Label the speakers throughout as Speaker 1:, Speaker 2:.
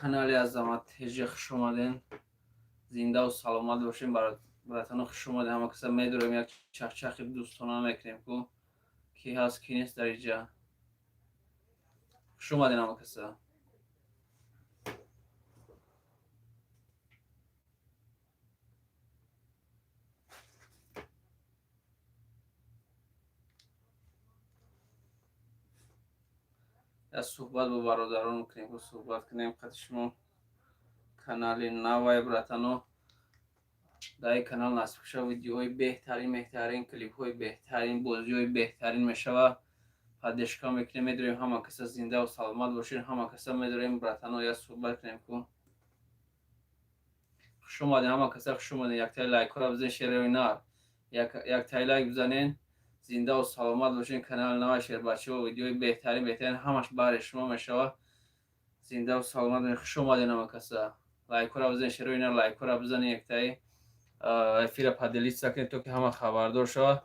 Speaker 1: Канали Азамат ТЖ хуш омаден. Зиндаву саломат бошем, братано, хуш омаден ҳама каса. Медорем, як чахчахи дӯстона мекунем ку, ки ҳаст, ки нест дар иҷа. Хуш омаден ҳама каса. Як суҳбат бо бародарон кунем, суҳбат кунем қати шумо. Канали навай, братано. Дар ин канал насиб шава, видеоҳои беҳтарин, беҳтарин, клипҳои беҳтарин, бозиҳои беҳтарин мешава. Поддержка мекунем, медорем ҳама каса. Зиндаву саломат бошед ҳама каса. Медорем, братано, як суҳбат кунем ку. Хуш омадем ҳама каса, хуш омадем. Яктаи лайкҳоро бизанед, шерои нар, яктаи лайк бизанед. Зиндаву саломат бошед. Канали навай, шербачаҳо, видеои беҳтарин, беҳтарин ҳамаш баҳри шумо мешавад. Зиндаву саломат, хуш омадем ҳама каса. Лайкҳоро бизанед, шерои нар, лайкҳоро бизанед, яктаи эфира поделиться кунед, то ки ҳама хабардор шавад.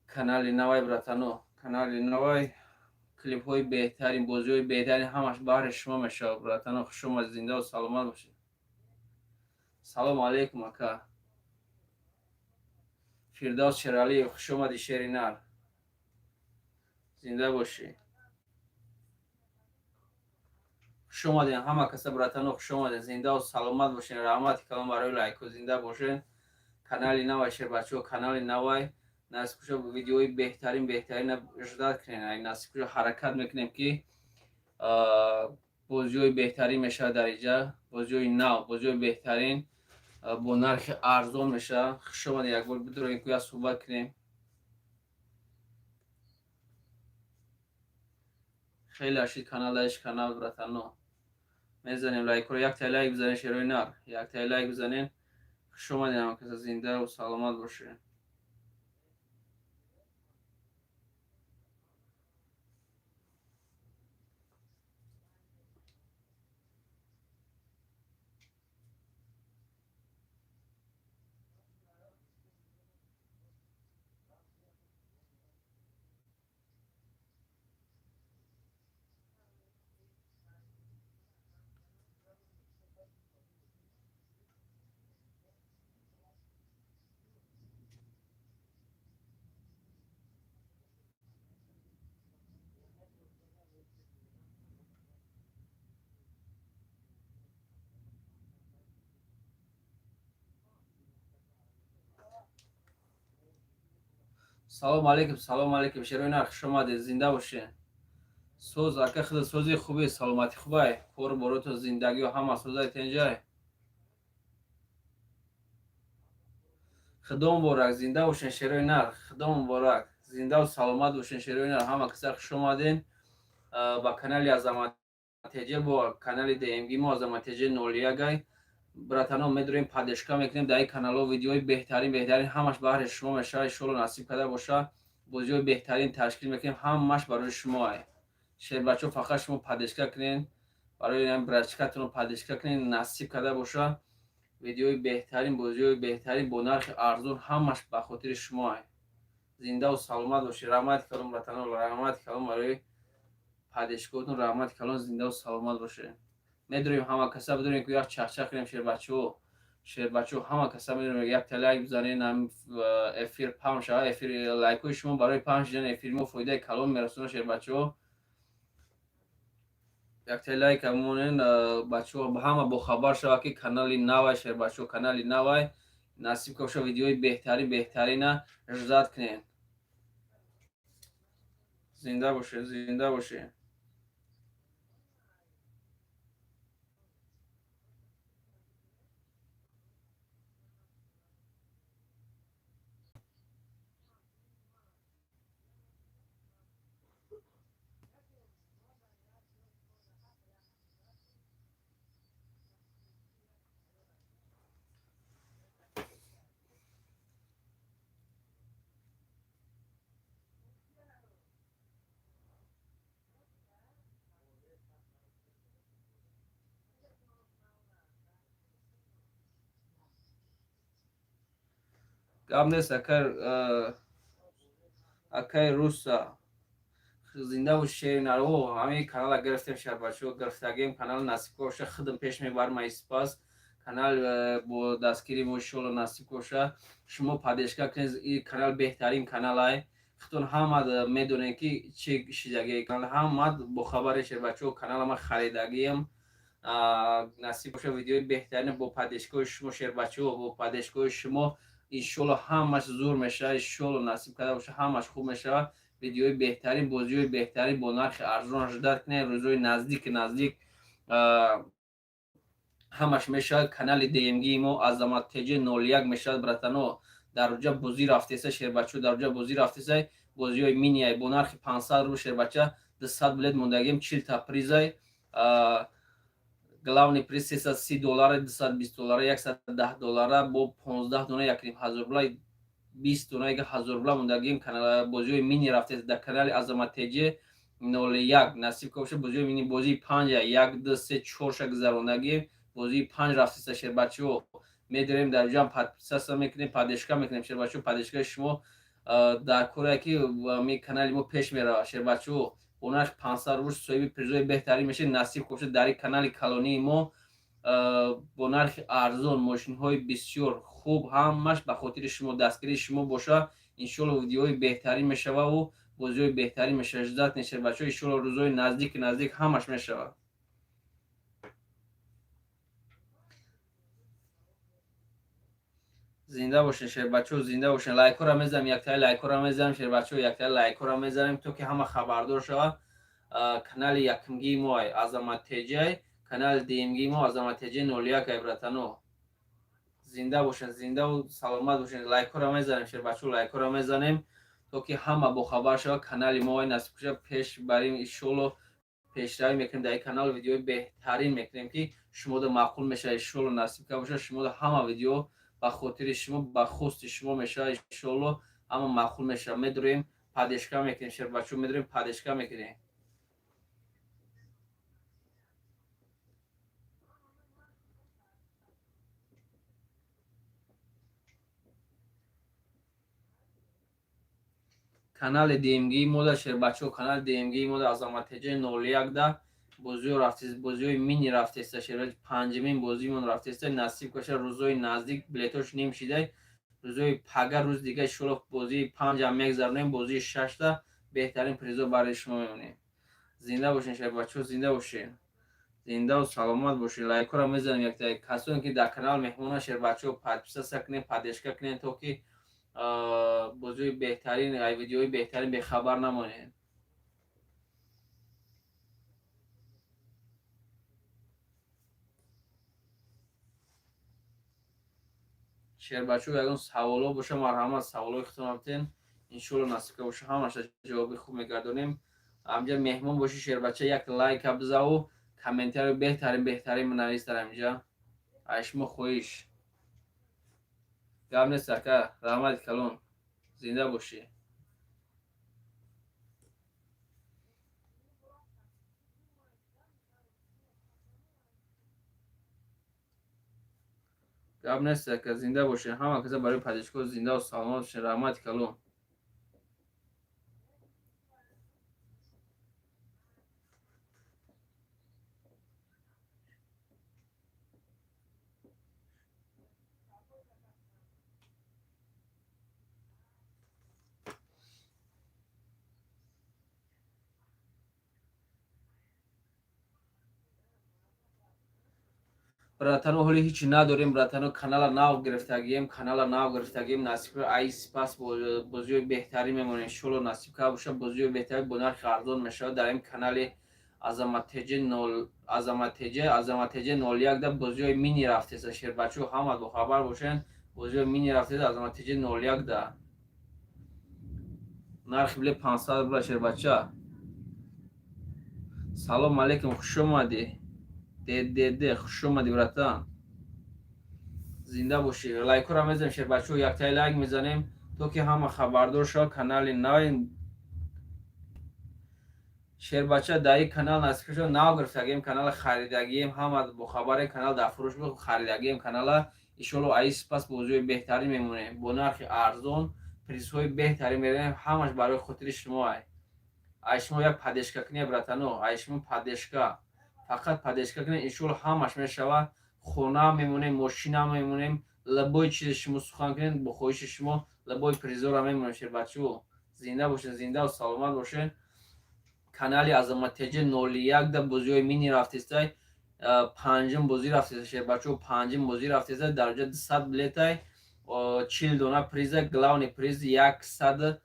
Speaker 1: Канали навай, братано, канали навай, клипҳои беҳтарин, бозиҳои беҳтарин ҳамаш баҳри шумо мешавад. Братано, хуш омад, зиндаву саломат бошед. Салому алейкум, ака Фирдавс Шералиев, хуш омадӣ, шери нар, зинда бошӣ. Хуш омадем ҳама каса, братано, хуш омадем. Зиндаву саломат бошед. Раҳмати калон барои лайку. Зинда бошед. Канали навай, шербачаҳо, канали навай. Насиб кушо, видеои беҳтарин, беҳтарина ждать кунед. Насиб кушо, ҳаракат мекунем, ки бозиҳои беҳтарин мешавад дар иҷа, бозиҳои нав, бозиҳои беҳтарин бо нархи арзон мешавад. Хуш омадед. Якбор бидорем ку, як суҳбат кунем. Хеле ашид канал даиш канал, братано. Мезанем лайкҳоро, яктай лайк бизанед, шерои нар, яктай лайк бизанед. Хуш омадед ҳама каса, зиндаву саломат бошед. Салому алейкум, салому алейкум, шерои нар, хуш омадед, зинда бошед. Соз, ака, худа сози, хуби, саломатӣ хубай, кору бороту, зиндагио ҳама созай, тенҷай. Худо муборак, зинда бошен, шерои нар, худо муборак, зиндаву саломат бошен, шерои нар. Ҳама каса хуш омаден ба канали Азамат ТЖ, бо канали ДМГ мо Азамат ТЖ 01-ай. Братано, медорем, поддержка мекунем. Дар ин каналҳо видеои беҳтарин, беҳтарин ҳамаш баҳри шумо мешавад. Иншолло, насиб карда боша, бозиҳои беҳтарин ташкил мекунем, ҳамаш барои шумоай, шербачаҳо. Фақат шумо поддержка кунед, барои братчикатонро поддержка кунед. Насиб карда боша, видеои беҳтарин, бозиҳои беҳтарин бо нархи арзон ҳамаш ба хотири шумоай. Зиндаву саломат бошед. Раҳмати калон, братано, раҳмати калон барои поддержкаотон, раҳмати калон. Зиндаву саломат бошед. Медорем ҳама каса, бидорем ки як чахчах кунем, шербачаҳо, шербачаҳо, ҳама каса медорем. Якта лайк бизанед, эфир паҳн шавад. Эфир, лайкҳои шумо барои паҳн шудани эфири мо фоидаи калон мерасонад. Шербачаҳо, якта лайк монен, бачаҳо, ҳама бохабар шавад, ки канали навай, шербачаҳо, канали навай. Насиб боша, видеои беҳтарин, беҳтарина ждать кунед. Зинда бошед, зинда бошед. Гап нест, акай Руса. Зинда бош, шери нар. О, ҳамин канала гирифтем, шербачо, гирифтагем канал, насиб боша, худам пеш мебарам. Айспас канал бо дастгири мо, иншолло, насиб боша, шумо поддержка кунед. И канал беҳтарин каналай, худтон ҳама медонед, ки чӣ шидагии канал, ҳама бохабаре, шербачо. Канала ма харидагием, насиб боша, видеои беҳтарин бо поддержкаи шумо, шербачо, бо поддержкаи шумо, иншолло, ҳамаш зур мешавад. Иншолло, насиб карда боша, ҳамаш хуб мешавад. Видеои беҳтарин, бозиҳои беҳтарин бо нархи арзон ждать кунед. Рӯзҳои наздики наздик ҳамаш мешавад. Канали ДМГи мо Азамат ТЖ 01 мешавад, братано. Дар уҷа бозӣ рафтеса, шербачо, дар уҷа бозӣ рафтеса, бозиҳои миниай бо нархи 500 рубл, шербача, 200 билет мондагим, 40 та призай. Главный приз 330 доллара, 220 доллара, 110 доллара, бо 15 дона 1500 рубла, 20 дона 1000 рубла мондагим. Бозиҳои мини рафтеса дар канали Азамат ТЖ 01. Насиб боша, бозиҳои мини, бозии панҷа, як, ду, се, чорша гузарондагим, бозии панҷ рафтеса, шербачаҳо. Медорем, дар ҷам подписаться мекунем, поддержка мекунем, шербачаҳо. Поддержкаи шумо дар коре ки ми канали мо пеш меравад, шербачаҳо. Бо нархи 500 рубл соҳиби призои беҳтарин мешавед. Насиб бошад, дар канали калонии мо бо нархи арзон мошинҳои бисёр хуб, ҳамаш ба хотири шумо, дастгирии шумо боша, иншолло, видеои беҳтарин мешававу бозиҳои беҳтарин мешавад. Ждать нешавад, бачаҳо, иншолло, рӯзҳои наздики наздик ҳамаш мешавад. Зинда бошед, шербачаҳо, зинда бошед. Лайкҳоро мезанем, яктаи лайкҳоро мезанем, шербачаҳо, яктаи лайкҳоро мезанем, то ки ҳама хабардор шавад. Канали якумгии мо Азамат Теҷай, канали дуюмгии мо Азамат Теҷай 01 ай, братано. Зинда бошед, зиндаву саломат бошед. Лайкҳоро мезанем, шербачаҳо, лайкҳоро мезанем, то ки ҳама бохабар шавад. Канали мо, насиб шавад, пеш барем, иншолло, пешравӣ мекунем дар ин канал, видеои беҳтарин мекунем, ки шумода маъқул мешавад. Иншолло, насиб карда бошад, шумода ҳама видео ба хотири шумо, ба хости шумо мешавад, иншолло, ҳама маъқул мешавад. Медурем, поддержка мекунем, шербачо, медурем, поддержка мекунем. Канали ДМГи мода, шербачо, канали ДМГи мода Азамат ТЖ 01 да бозиҳо рафтест, бозиҳои мини рафтеста, шербач, панҷумин бозимон рафтеста. Насиб боша, рӯзҳои наздик билетош ним шидай, рӯзҳои пага, рӯз дига, иншолло, бозии панҷам мегзаронем, бозии шашта беҳтарин призо барои шумо мемонем. Зинда бошен, шербачо, зинда бошен, зиндаву саломат бошед. Лайкҳоро мезанем якта. Касоне ки дар канал меҳмона, шербачо, подписаться кунед, поддержка кунед, то ки бозиҳои беҳтарин, видеои беҳтарин бехабар намонед. Шербачо, ягон саволо боша, марҳамат, саволои худтон битен. Иншолло, насиб боша, ҳамаша ҷавоби хуб мегардонем. Ҳамҷа меҳмон бошӣ, шербача, як лайка бизаву комментарио беҳтарин, беҳтарин бинавис дар ҳамҷа. Ай шумо хоҳиш. Гап нест, ака, раҳмати калон, зинда бошӣ. Гап нест, ака, зинда бошед. Ҳама каса барои поддержко зиндаву саломат бошед. Раҳмати калон. Братано, ҳоли ҳичи надорем, братано, канала нав гирифтагием, канала нав гирифтагием. Насиб, ай сипас бозиҳои беҳтарин мемонем, иншолло, насиб карда боша, бозиҳои беҳтарин бо нархи арзон мешавад дар ин канали Азамат ТЖ, Азамат ТЖ 01 да бозиҳои мини рафтеса, шербачо, ҳама бохабар бошанд, бозиҳои мини рафтеса Азамат ТЖ 01 да. Нархи билет 500 рубла, шербача. Салом алейкум, хушомадӣ, ддд, хушомадӣ, братан, зинда бошӣ. Лайкҳоро мезанем, шербачо, яктаи лайк мезанем, то ки ҳама хабардор шавад. Канали нав, шербача, дар ин канал насиб шуд, нав гирифтагием канала, харидагием, ҳама бохабаре, канал дар фурӯш буд, харидагием канала. Иншолло, аи сипас бозиҳои беҳтарин мемонем, бо нархи арзон призҳои беҳтарин мерем, ҳамаш барои хотири шумо. Ай Ай шумо як поддержка кунед, братано, ай шумо поддержка, фақат поддержка кунед, иншоалло ҳамаш мешава. Хона мемонем, мошина мемонем, любой чизе шумо сухан кунед, бо хоҳиши шумо любой призора мемонем. Шербачо, зинда бошед, зиндаву саломат бошед. Канали Азамат ТЖ 01 да бозиҳои мини рафтестай, панҷум бозӣ рафтеста, шербачо, панҷум бозӣ рафтеста. Дараҷа 200 билетай, 40 дона приза, главный приз 100,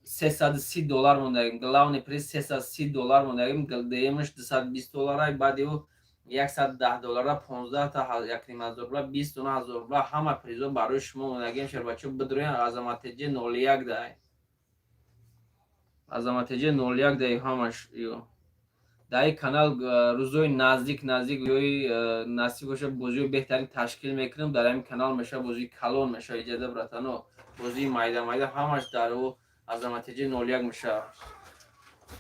Speaker 1: 330 доллар мондагим. Главный приз 330 доллар мондагим, дуюмаш 220 доллара, баъди ӯ 110 доллара, 15-та 1,5 ҳазор рубла, 20 дона ҳазор рубла. Ҳама призо барои шумо мондагим, шербачо. Бидроен, Азамат ТЖ 01 дай, Азамат ТЖ 01 дай ҳамаш ё. Дар ин канал рӯзҳои наздик ёи насиб боша, бозиҳои беҳтарин ташкил мекунем. Дар ҳамин канал мешава, бозии калон мешава иҷада, братано. Бозии майда майда ҳамаш дар ӯ Азамат ТЖ 01 мешава.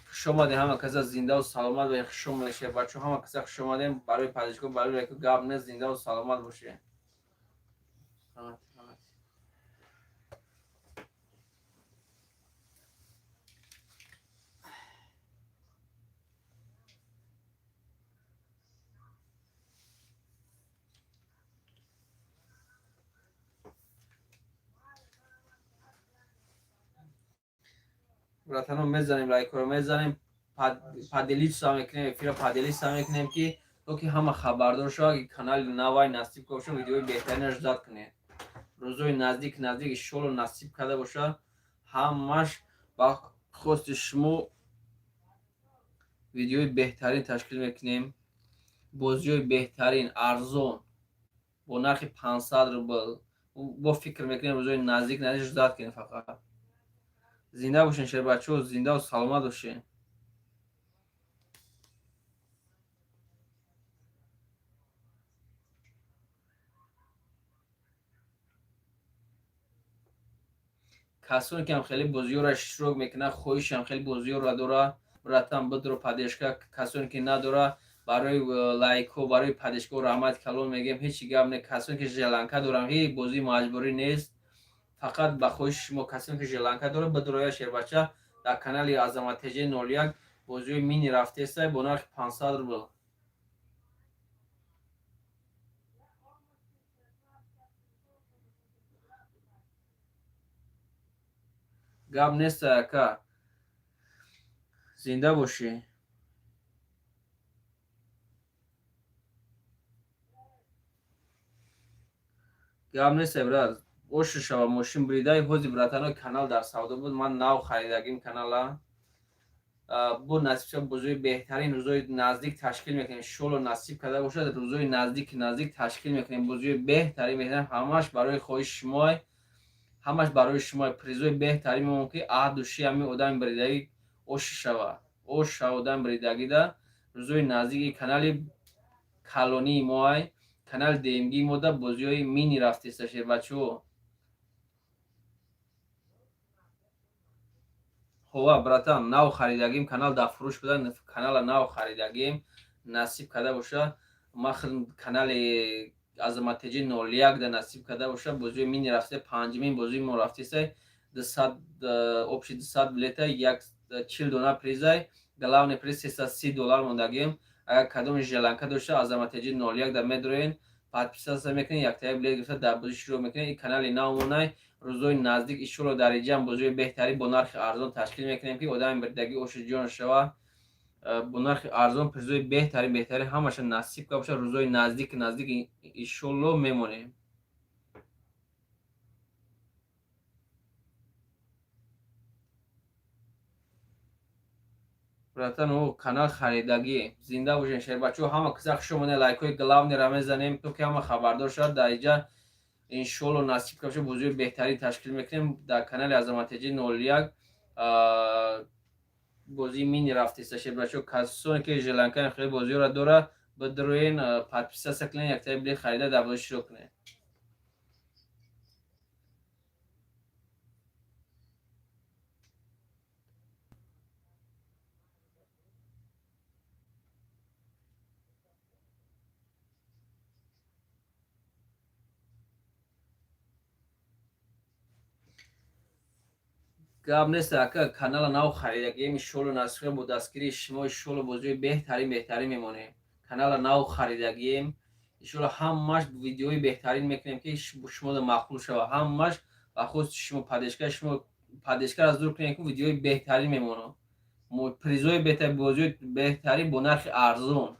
Speaker 1: Хуш омадем, ҳама каса зиндаву саломат бошед. Хуш омадед, бачаҳо, ҳама каса хуш омадем. Барои поддержка, барои лайко гап нест. Зиндаву саломат бошед. Братано, мезанем, лайкоро мезанем, поделиться мекунем, эфира поделиться мекунем, ки то ки ҳама хабардор шавад, ки канали навай насиб боша, видеои беҳтаринаш ждать кунед. Рӯзҳои наздик иншоалло насиб карда боша, ҳамаш ба хости шумо видеои беҳтарин ташкил мекунем, бозиҳои беҳтарин, арзон, бо нархи 500 рубл. Бо фикр мекунем, рӯзҳои наздик ждать кунем фақат. Зинда бошен, шербачаҳо, зиндаву саломат бошед. Касоне ки ҳам хеле бозиҳоро иштирок мекунанд, хоҳишам хеле бозиҳоро дора, братан, бидро поддержка. Касоне ки надора, барои лайкҳо, барои поддержкаҳо раҳмати калон мегӯем, ҳеҷ гап не. Касоне ки желанка дорам, ҳеҷ бозии маҷбурӣ нест, фақат ба хоҳиши шумо. Касоне ки желанка дора, бидроя, шербача. Дар канали Азамат ТЖ 01 бозиҳои мини рафтестай бо нархи 500 рубл. Гап неста, ака, зинда бошӣ. Гап неста, брат, ошу шава, мошин бридай. Ҳози, братано, канал дар савдо буд, ман нав харидагим канала. Бо насиб шава, бозиҳои беҳтарин рӯзҳои наздик ташкил мекунем. Иншоалло насиб карда бошад, рӯзҳои наздик ташкил мекунем бозиҳои беҳтарин. Ҳамаш барои хоҳиши шумоа, ҳамаш барои шумо. Призои беҳтарин мемон, ки аҳду ши ҳамин одами бридагӣ оши шава, ош шава одами бридагида. Рӯзҳои наздики канали калонии моай, канали ДМГи мода бозиҳои мини рафтеста, шербачаҳо. Ҳова, братан, нав харидагим канал, дар фурӯш буда канала, нав харидагим. Насиб карда боша, ман канали Азамат ТЖ 01 да насиб карда боша, бозиҳои мини рафта. Панҷумин бозии мо рафтесай, 200, общий 200 билета, як 40 дона призай, главный приз 330 доллар мондагим. Агар кадоми желанка дошта, Азамат ТЖ 01 да медроен, подписаться мекунед, яктая билет гирифта, дар бозӣ шурӯъ мекунед. Ин канали навмонай. Рӯзҳои наздик иншоалло дар иҷам бозиҳои беҳтарин бо нархи арзон ташкил мекунем, ки одами бридагӣ оши ҷон шава. Бо нархи арзон, призои беҳтарин ҳамаша насиб карда бошад, рӯзҳои наздик иншоалло мемонем. Братан, о канал харидагӣ. Зинда бошен, шербачаҳо, ҳама каса хуш омадед. Лайкҳои главныйра мезанем, то ки ҳама хабардор шавад. Дар иҷа иншоалло насиб карда бошад, бозиҳои беҳтарин ташкил мекунем. Дар канали Азамат ТЖ 01 бозии мини рафтеста, шербачаҳо. Касоне ки желанкаи хеле бозиҳоро дора, бидроен, подписаться кунед, яктаи билет харида, дар бозӣ иштирок кунед. Гап нест, ака, канала нав харидагием, иншолло, насиб бо дастгирии шумо, иншолло, бозиҳои беҳтарин, беҳтарин мемонем. Канала нав харидагием, иншолло, ҳамаш видеои беҳтарин мекунем, ки шумода маъқул шава. Ҳамаш ба хусти шумо, поддержка шумо, поддержка ро зур кунем, ки видеои беҳтарин мемонам, призои беҳтарин, бозиҳои беҳтарин бо нархи арзон.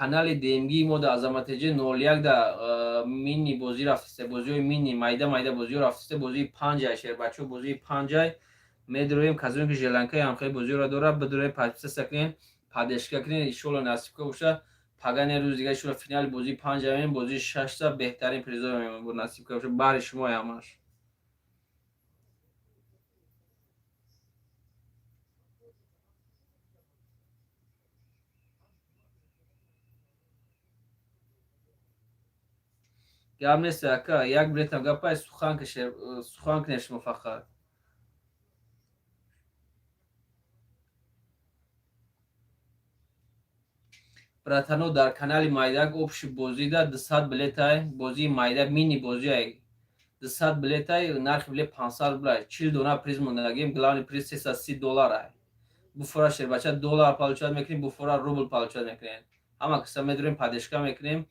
Speaker 1: Канали ДМГи мо да Азаматеҷи 01 да мини бозӣ рафтиста, бозиҳои мини, майда майда бозиҳо рафтиста. Бозии панҷай, шербачо, бозии панҷай медроем. Касоне ки желанка и ҳамхели бозиҳоро дорад, бидроем, подписаться кунем, поддержка кунем. Иншолло, насибка боша, пагане рӯз дига, иншолло, финали бозии панҷа меем, бозии шашта беҳтарин призо мемон, насибка боша, баҳри шумо ҳамаш. Гап нест, ака, як билетам гапай, сухан сухан кунед шумо фақат. Братано, дар канали майдак общий бозида 200 билетай, бозии майда, мини бозиай, 200 билетай, нархи билет 500 рублай, 40 дона приз мондагим, главный приз 330 долларай. Буфора, шербача, доллар получать мекунем, буфора, рубл получать мекунем. Ҳама киса медурем, поддержка мекунем.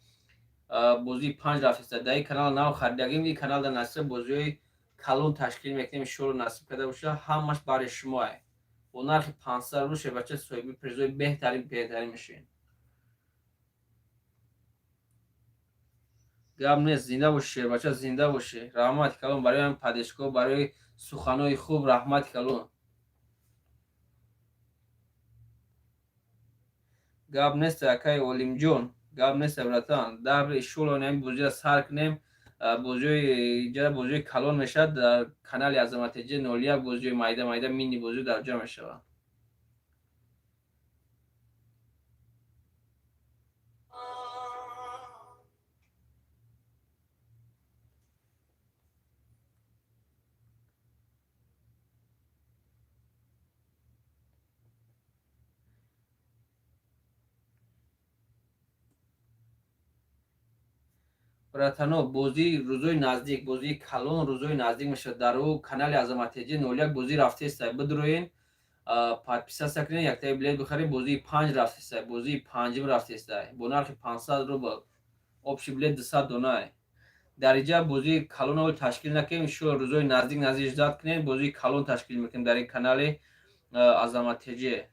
Speaker 1: Бозии панҷ рафтиста дар ин канал нав харидагим. Ин канал дар насиб бозиҳои калон ташкил мекунем, иншолло, насиб карда боша, ҳамаш барои шумоае. Бо нархи 500 рубл, шербача, соҳиби призои беҳтарин, беҳтарин мешавед. Гап нест, зинда бошӣ, шербача, зинда бошӣ. Раҳмати калон барои ҳамин поддержка, барои суханҳои хуб, раҳмати калон. Гап нест, акаи Олимҷон, гап нест, братан. Дар иншолло ҳамин бозиро сар кунем, бозиҳои ҷа бозиҳои калон мешавад. Дар канали Азаматеҷи 01 бозиҳои майда майда, мини бозиҳо дар ҷо мешавад. Братано, бозии рӯзои наздик, бозии калон рӯзои наздик мешавад. Дар ӯ канали Азаматеҷи 01 бозӣ рафтеста, бидроен, подписаться кунед, яктаи билет бихаред. Бозии панҷ рафтеста, бозии панҷум рафтеста бо нархи 500 рубл, общий билет 200 донай. Дар инҷа бозии калон ташкил накунем, иншолло, рӯзои наздик, наздик ждать кунем, бозии калон ташкил мекунем дар ин канали Азаматеҷи.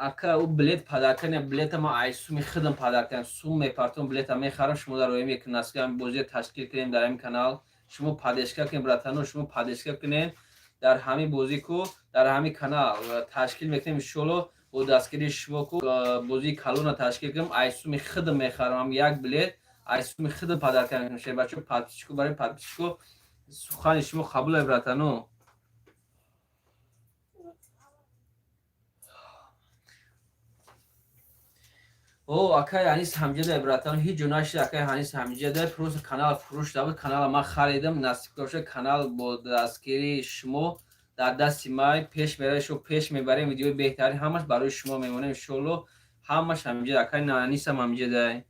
Speaker 1: Ака, ӯ билет подарка не, билета ма ай суми худам подарка кардам. Сум мепартом, билета мехарам, шумо дар оя мекунед. Ҳамин бозиро ташкил кунем дар ҳамин канал, шумо поддержка кунед, братано, шумо поддержка кунед. Дар ҳамин бозӣ ку дар ҳамин канал ташкил мекунем, иншолло, бо дастгирии шумо ку бозии калона ташкил кунем. Ай суми худам мехарам, як билет ай суми худам подарка мекунам. Шербачо, подписчик у, барои подписчик у сухани шумо қабуле, братано. О, акай Анис ҳамҷада, братан, ҳеҷ ҷо нашида. Акай Ҳанис ҳамҷада, просто канал фурӯш дабуд, канала ман харидам. Насиб боша, канал бо дастгирии шумо дар дасти май пеш меравад. Шо пеш мебарем, видеои беҳтарин ҳамаш барои шумо мемонем, иншолло. Ҳамаш ҳамҷада, акай Анисам ҳамҷадай.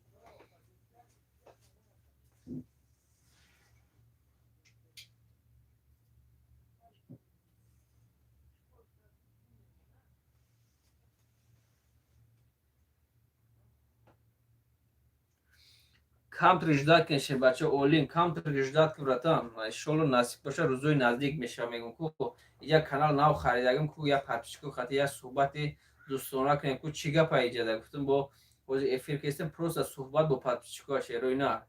Speaker 1: Камтар ждать кун, шербача Олим, камтар ждать кун, братан. Иншолло, насиб боша, рӯзои наздик мешава. Мегум ку як канал нав харидагим ку, як подписчик у хати як суҳбати дӯстона кунем ку. Чӣ гапа иҷада гуфтам, бо ҳозир эфир кестем, просто суҳбат бо подписчик о, шерои нар,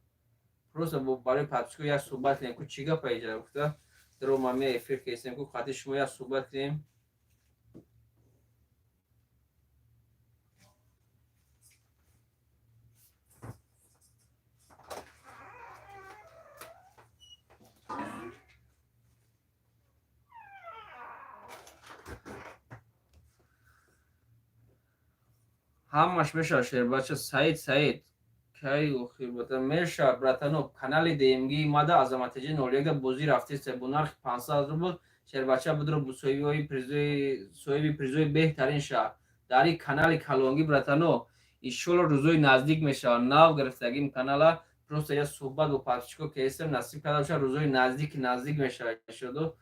Speaker 1: просто барои подписчик о як суҳбат кунем ку. Чӣ гапа иҷада гуфта дрома ме эфир кестем ку, хати шумо як суҳбат кунем. Ҳамаш мешавад, шербача. Саид, Саид, кай охир мешавад, братано? Канали ДМГ мада Азаматеҷи 01-да бозӣ рафтеста бо нархи 500 рубл. Шербача, будро, соҳиби призои беҳтарин шаҳр дар ин канали калонгӣ. Братано, иншолло, рӯзои наздик мешавад. Нав гирифтагим канала, просто я суҳбат бо подписчико кестем. Насиб карда бошад, рӯзои наздики наздик мешавад. Иншолло,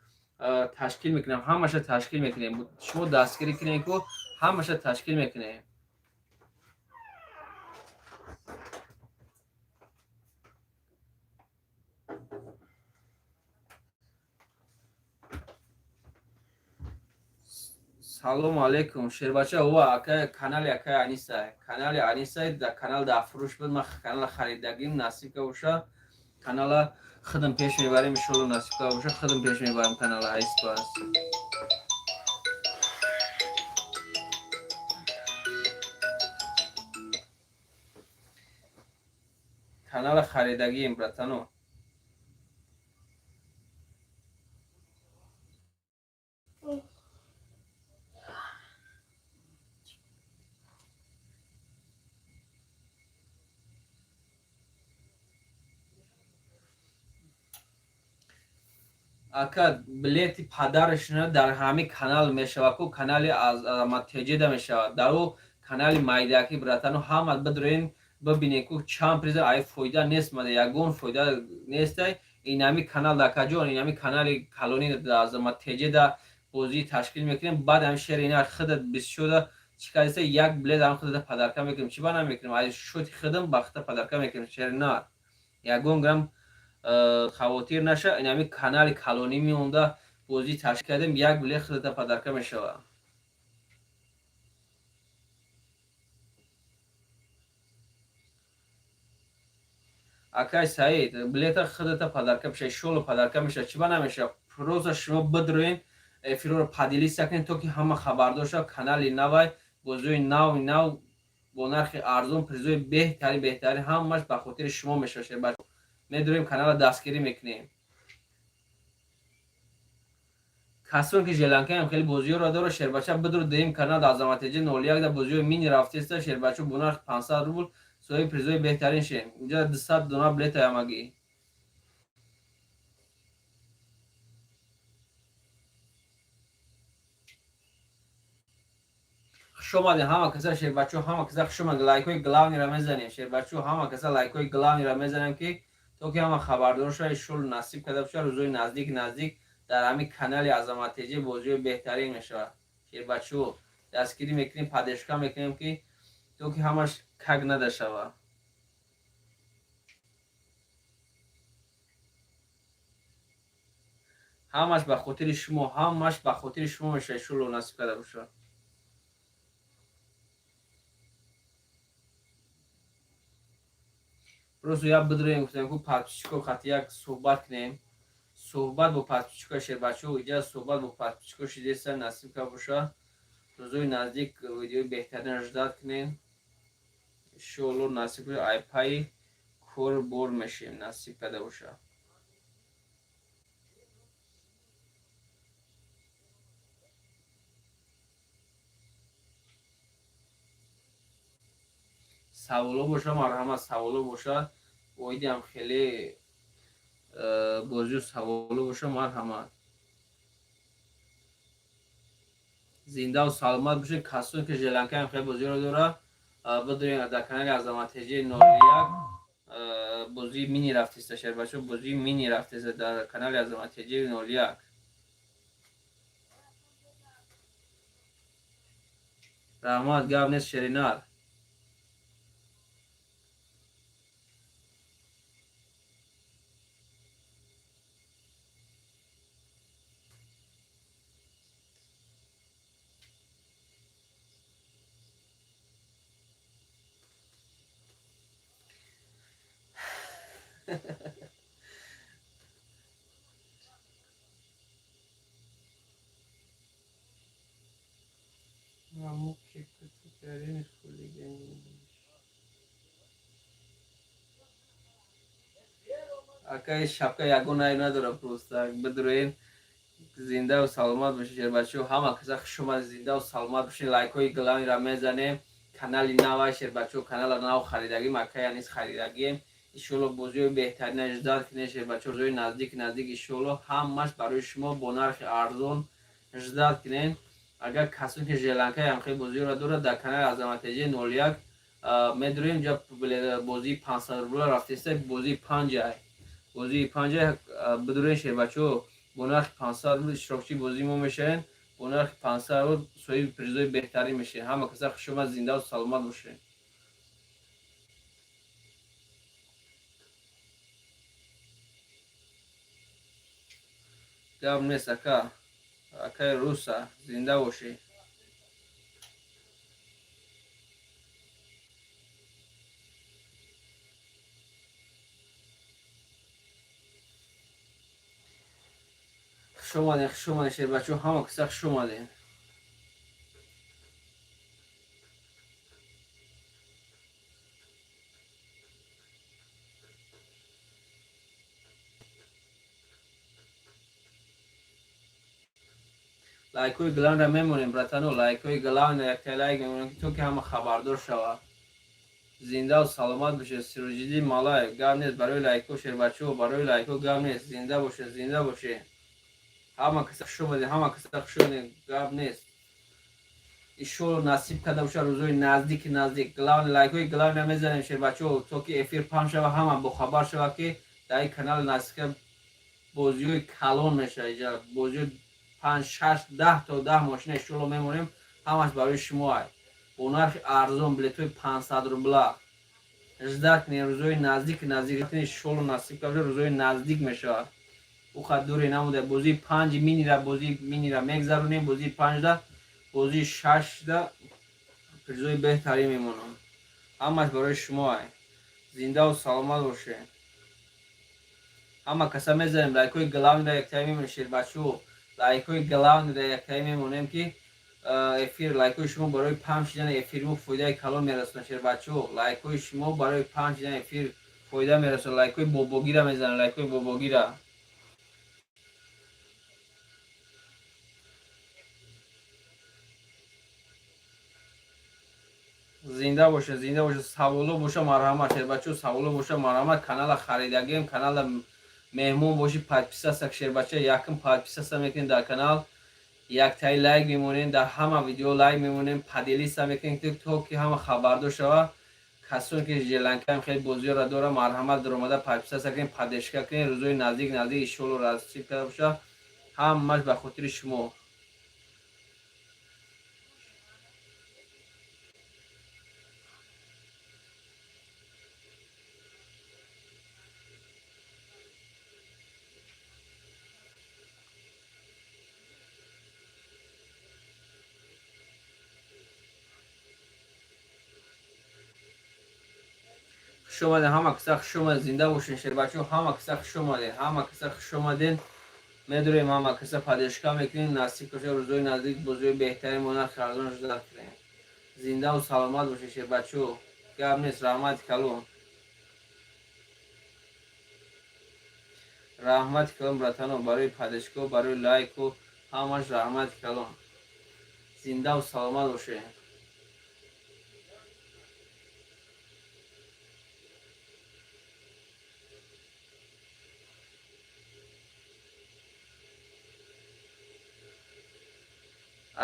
Speaker 1: ташкил мекунем, ҳамаша ташкил мекунем. Шумо дастгирӣ кунем ку, ҳамаша ташкил мекунем. Салому алейкум, шербача. Ова, ака, канали акай Аниса, канали Аниса да, канал дар фурӯш буд. Ман канала харидагим. Насиб ка боша, канала худам пеш мебарем. Иншолло, насиб ка боша, худам пеш мебарем канала айспас. Канала харидагием, братано. Ака, билети падарашна дар ҳамин канал мешавад ку, канали Азаматтеҷеда мешавад, дар ӯ канали майдаки. Братано, ҳама бидроен, бибинед ку, чанд приза. Ай фоида нест мада, ягон фоида нестай. Инами канал, дакаҷон, инами канали калони Азаматтеҷеда бозӣ ташкил мекунем. Баъд ҳами шери ина худат бисшуда чӣ кардиста, як билет ҳам худата подарка мекунем. Чӣ ба намекунем? Ай шоти худам ба худта подарка мекунем. Шери нар, ягон грамм хавотир наша. Инами канали калонӣ меонда бозӣ ташкил кардем, як билет худата подарка мешавад. Акай Саид, билета худата подарка мешавад, иншолло, подарка мешавад. Чӣ ба намешавад? Просто шумо бидроен, эфирро поделиться кунед, то ки ҳама хабардор шавад. Канали навай, бозиҳои нави нав бо нархи арзон, призои беҳтарин, беҳтарин, ҳамаш ба хотири шумо мешавад. Медурем, канала дастгирӣ мекунем. Касоне ки желанкаам хеле бозиҳоро дора, шербача, бидур, дуюм канал Азаматеҷи 01 да бозиҳои мини рафтеста. Шербача, бо нархи 500 рубл соҳиби призои беҳтарин шем. Инҷа 200 дона билета ҳамагӣ. Хуш омадем, ҳама каса, шербачо, ҳама каса хуш омадем. Лайкҳои главныйро мезанем, шербачо, ҳама каса лайкҳои главныйро мезанем, ки то ки ҳама хабардор шавад. Иншолло, насиб карда бошад, рӯзои наздик наздик дар ҳамин канали Азаматтеҷӣ бозиҳои беҳтарин мешавад. Шербачо, дастгирӣ мекунем, поддержка мекунем, ки то ки ҳамаш как надо шавад. Ҳамаш ба хотири шумо, ҳамаш ба хотири шумо мешавад, иншолло, насиб карда бошад. Просто як бидроем, гуфтем ку, подписчико хати як суҳбат кунем, суҳбат бо подписчико. Шербачо, иҷа суҳбат бо подписчико шидеса. Насиб карда боша, рӯзои наздик видеои беҳтарин ждать кунем, иншоалло. Насиб, айпаи кор бор мешем, насиб карда боша. Саволо боша, марҳамат, саволо боша, оидиам хеле бозию саволо боша, марҳамат. Зиндаву саломат бошед. Касоне ки желанкаам хеле бозиро дора, бидорем, дар канали Азаматтеҷи 01 бозии мини рафтеста. Шербачо, бозии мини рафтеста дар канали Азаматтеҷи 01. Раҳмат, гап нест, шеринар. Аммо кекутарин хулигани. Акай, шапка ягон айб надора, просто бидуроен. Зиндаву саломат бошед, шербачо, ҳама каса хуш омад. Зиндаву саломат бошед. Лайкҳои главныйро мезанем. Канали навай, шербачо, канала нав харидагим, акай Анис харидагием. Иншоалло, бозиҳои беҳтарина ждать кунед, шербачо. Рӯзои наздик наздик, иншоалло, ҳамаш барои шумо бо нархи арзон ждать кунед. Агар касоне ки желанкаи ҳамхел бозиҳоро дорад, дар канали Азамат ТЖ 01 медурем. Ҷа бозии 500 рубла рафтеста, бозии панҷа, бозии панҷа бидурен, шербачо. Бо нархи 500 рубл иштирокчии бозии мо мешавем, бо нархи 500 рубл соҳиби призои беҳтарин мешавем. Ҳама каса хушомад, зиндаву саломат бошед. Гап нест, ака, акаи руса, зинда бошӣ. Хуш омадем, хуш омадем, шербачо, ҳама каса хуш омадем. Лайкҳои главныйра мемонем, братано, лайкҳои главный, якта лайк мемонем, то ки ҳама хабардор шавад. Зиндаву саломат бошед. Сироҷиддин Малаев, гап нест, барои лайкҳо, шербачо, барои лайкҳо гап нест. Зинда бошед, зинда бошед. Ҳама каса хуш омадем, ҳама каса хуш омадем. Гап нест, иншолло, насиб карда бошад, рӯзои наздики наздик главный лайкҳои главный мезанем, шербачо, то ки эфир паҳн шава, ҳама бохабар шава, ки дар ин канал наздика бозиҳои калон мешавад. Иҷа бозиҳои панҷ, шаш, 10 то 10 мошина иншолло мемонем, ҳамаш барои шумо бо нархи арзон, билетҳои 500 рубла. Ждать кунед, рӯзои наздики наздик, иншолло, насиб карда, рӯзои наздик мешавад. Ухат дуре намуда. Бозии панҷи минира, бозии минира мегзаронем, бозии панҷда, бозии шашда призои беҳтарин мемонам. Ҳамаш барои шумо. Зиндаву саломат бошед. Ҳама каса мезанем лайкҳои главныйра, яктаи мемонем, шербачо, лайкҳои главныйра яктаи мемонем, ки эфир, лайкҳои шумо барои паҳн шидани эфири мо фоидаи калон мерасонад. Шербачо, лайкҳои шумо барои паҳн шидани эфир фоида мерасонад. Лайкҳои бобогира мезанем, лайкҳои бобогира. Зинда бошед, зинда бошед. Саволо боша, марҳамат, шербачо, саволо боша, марҳамат. Канала харидагием, канала меҳмон бошӣ, подписаться, шербача, якм подписаться мекунем дар канал, яктаи лайк мемонем, дар ҳама видео лайк мемонем, поделиться мекунем, то ки ҳама хабардор шава. Касоне ки желанкаам хеле бозиёра дора, марҳамат, даромада подписаться кунем, поддержка кунем. Рӯзои наздик наздик, иншолло, насиб карда боша, ҳамаш ба хотири шумо. Хуш омадем, ҳама каса хуш омадем. Зинда бошед, шербачо, ҳама каса хуш омадем, ҳама каса хуш омадем. Медурем, ҳама каса поддержка мекунем. Насиб боша, рӯзои наздик бозиҳои беҳтарин мо нархи арзон ждать кунем. Зиндаву саломат бошед, шербачо. Гап нест, раҳмати калон, раҳмати калон, братано, барои поддержка, барои лайку, ҳамаш раҳмати калон. Зиндаву саломат бошед.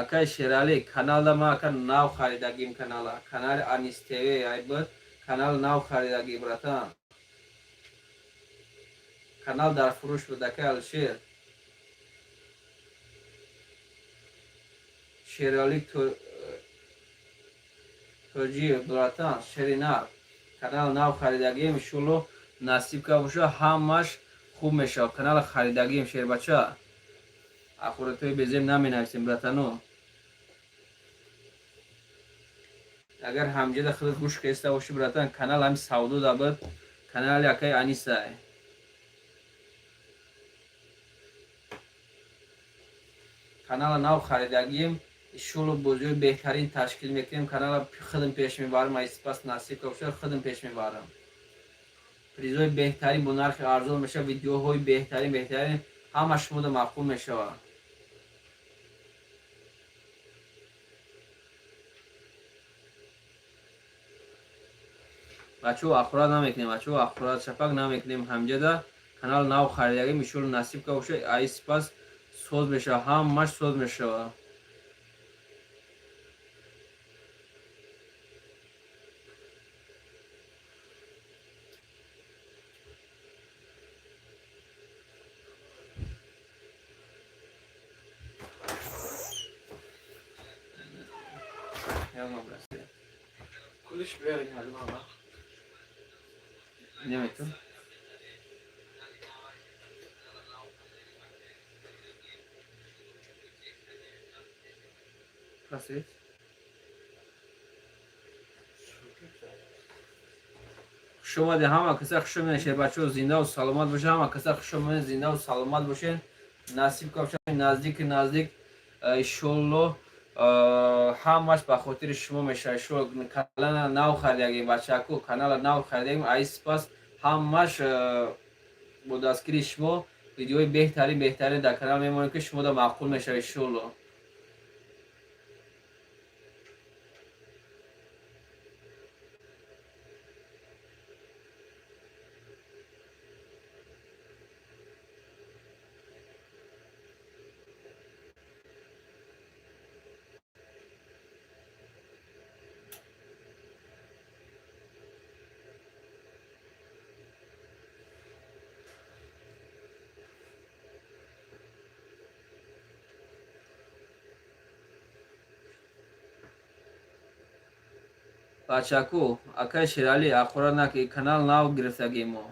Speaker 1: Акай Шералӣ, каналда ман, ака, нав харидагим канала, канали Анис ТВ айб, канал нав харидагӣ, братан, канал дар фурӯш буд. Акай Алишер, Шералӣ Тоҷиев, братан, шеринар, канал нав харидагием. Иншолло, насиб ка боша, ҳамаш хуб мешавад. Канала харидагием, шербача, ахуратҳои безеб наменависем, братано. Агар ҳамҷада худат гӯш кеста бошӣ, братан, канал ҳами савдо дабад, канали акаи Анисай. Канала нав харидагием. Иншолло, бозиҳои беҳтарин ташкил мекунем. Канала худам пеш мебарам, айспас, насиб ка боша, худам пеш мебарам. Призои беҳтарин бо нархи арзон мешавад, видеоҳои беҳтарин, беҳтарин, ҳама шумода маъқул мешавад. Бачаҳо, ахурат намекунем, бачаҳо, ахурат шапак намекунем. Ҳамҷада канал нав харидагим, иншоалло, насиб ка боша, ай сипас соз мешава, ҳамаш соз мешава.
Speaker 2: Кулиш берин ҳалма.
Speaker 1: Неметун. Просветь. Хуш омадед, ҳама каса хуш омадед, шербачаҳо, зиндаву саломат бошед, ҳама каса хуш омадед, зиндаву саломат бошед. Насиб кабошад, наздики наздик, иншолло, ҳамаш ба хотири шумо мешавад. Шумо канала нав харидагем, бачаку, канала нав харидагем, ай сипас ҳамаш бо дастгирии шумо видеои беҳтарин, беҳтарин дар канал мемонем, ки шумода маъқул мешавад, иншолло. Бачаку, акай Шералӣ, ахӯра наки, канал нав гирифтагим мо.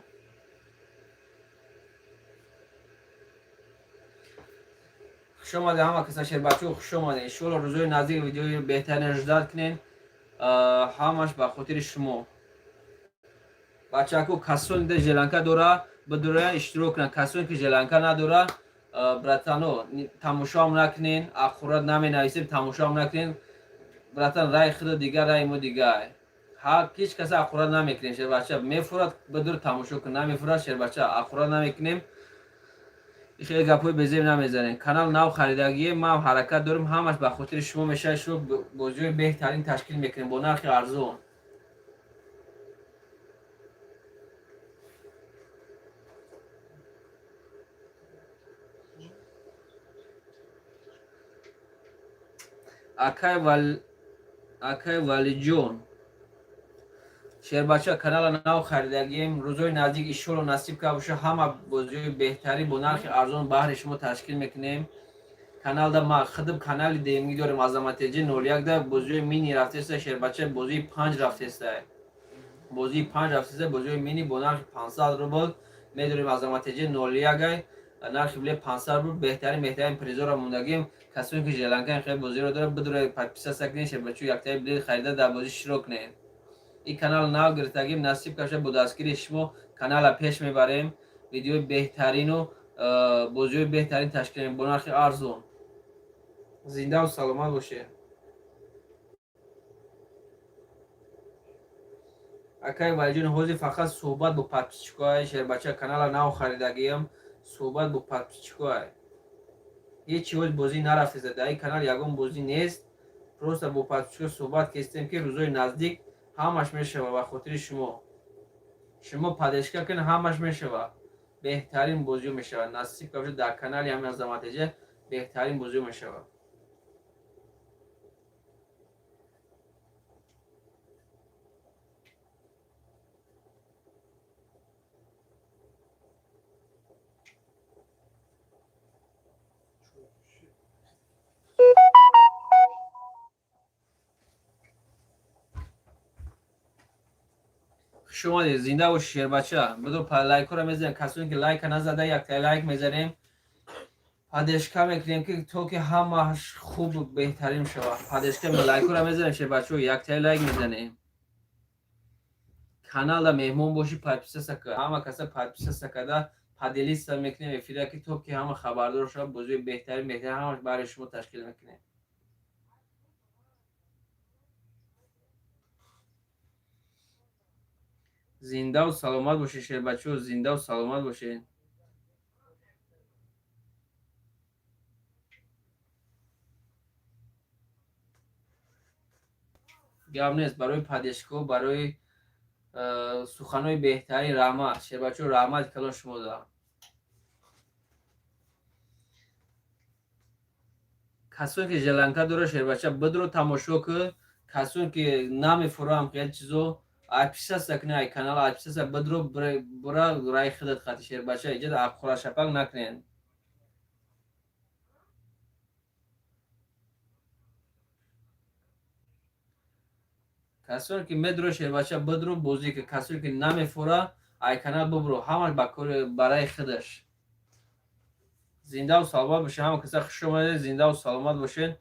Speaker 1: Хуш омадед, ҳама каса, шербачаҳо, хуш омадед. Иншоалло, рӯзои наздик видеои беҳтарин ждать кунед, ҳамаш ба хотири шумо. Бачаку, касоне ки желанка дора, бидуроян, иштирок кунанд. Касоне ки желанка надора, братано, тамошоам накунен, ахурат наменависем, тамошоам накунен, братан. Рай худо дигар, райи мо дигар. Ҳеҷ каса ахурат намекунем, шербача. Мефурад, бидур, тамошо кун, намефурад, шербача, ахурат намекунем, хеле гапҳои безеб намезанем. Канал нав харидагие, ман ҳаракат дорем, ҳамаш ба хотири шумо мешавад. Шумо бозиҳои беҳтарин ташкил мекунем бо нархи арзон. Акай Валиҷон, шербача, канала нав харидагием. Рӯзои наздик, иншолло, насиб ка боша, ҳама бозиҳои беҳтарин бо нархи арзон баҳри шумо ташкил мекунем. Каналда ма худм канали демгӣ дорем, Азаматеҷи 01-да бозиҳои мини рафтеста, шербача, бозии панҷ рафтеста, бозии панҷ рафтеста, бозиҳои мини бо нархи 500 рубл медорем. Азаматеҷи 01-ай, нархи билет 500 рубл. Беҳтарин, беҳтарин призора мондагим. Касоне ки желанка хеле бозиро дорад, бидура, подписаться кунед, шербачу, яктаи билет харида дар бозӣ иштирок кунед. Ин канал нав гирифтагим, насиб каша, бо дастгирии шумо канала пеш мебарем, видеои беҳтарину бозиҳои беҳтарин ташкил бо нархи арзон. Зиндаву саломат бошед. Акай Валиҷон, ҳозир фақат суҳбат бо подписчикоай, шербача. Канала нав харидагиам, суҳбат бо подписчикоай. Ҳеҷ ҳоз бозӣ нарафтеста дар ин канал, ягон бозӣ нест, просто бо подписчико суҳбат кестем, ки рӯзои наздик ҳамаш мешава ба хотири шумо. Шумо поддержка кунед, ҳамаш мешава, беҳтарин бозиҳо мешавад. Насиб кабошад, дар канали ҳамин Азаматеҷа беҳтарин бозиҳо мешавад. Хуш омадед, зинда боши, шербача. Бидур, лайкҳоро мезанем. Касоне ки лайка назада, якта лайк мезанем, поддержка мекунем, ки то ки ҳамаш хуб, беҳтарин шавад. Поддержка, лайкҳоро мезанем, шербачаҳо, яктаи лайк мезанем. Каналда меҳмон бошӣ, подписаться ка. Ҳама каса подписаться карда, поделиться мекунем эфира, ки то ки ҳама хабардор шавад. Бозиҳои беҳтарин, беҳтарин ҳамаш барои шумо ташкил мекунем. Зиндаву саломат бошед, шербачаҳо, зиндаву саломат бошед. Гап нест, барои поддержкаҳо, барои Суханҳои беҳтарин, раҳмат, шербачо, раҳмати калон шумо да. Касоне ки желанка дора, шербача, бидро, тамошо кун. Касоне ки намефурам як чизо, отписаться кунед ай канал, отписаться, бидро, бура рай худат хати, шербача, иҷада абхӯрашапак накунед. Касоне ки медро, шербача, бидро, бозӣ ки. Касоне ки намефура, ай канал бубро, ҳамаш ба кори барои худаш. Зиндаву саломат бошед, ҳама каса хуш омадед. Зиндаву саломат бошед,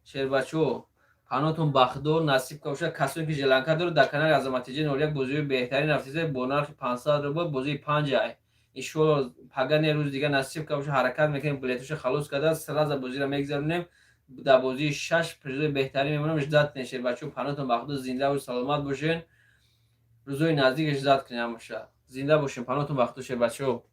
Speaker 1: шербачо, паноҳтон ба Худо, насиб бошад. Касоне ки желанка дорад, дар канали Азаматиҷи 01 бозиҳои беҳтарин рафтиса бо нархи 500 рубл, бозии панҷ ай. Иншоалло, пага не, рӯзи дига насиб бошад, ҳаракат мекунем, билетоша халос карда, сразу бозиро мегзаронем. Дар бозии шаш призои беҳтарин мемонам. Ждать кунед, шербачо, паноҳтон ба Худо, зиндаву саломат бошед. Рӯзои наздик ждать кунед ҳамаша. Зинда бошед, паноҳтон ба Худо, шербачо.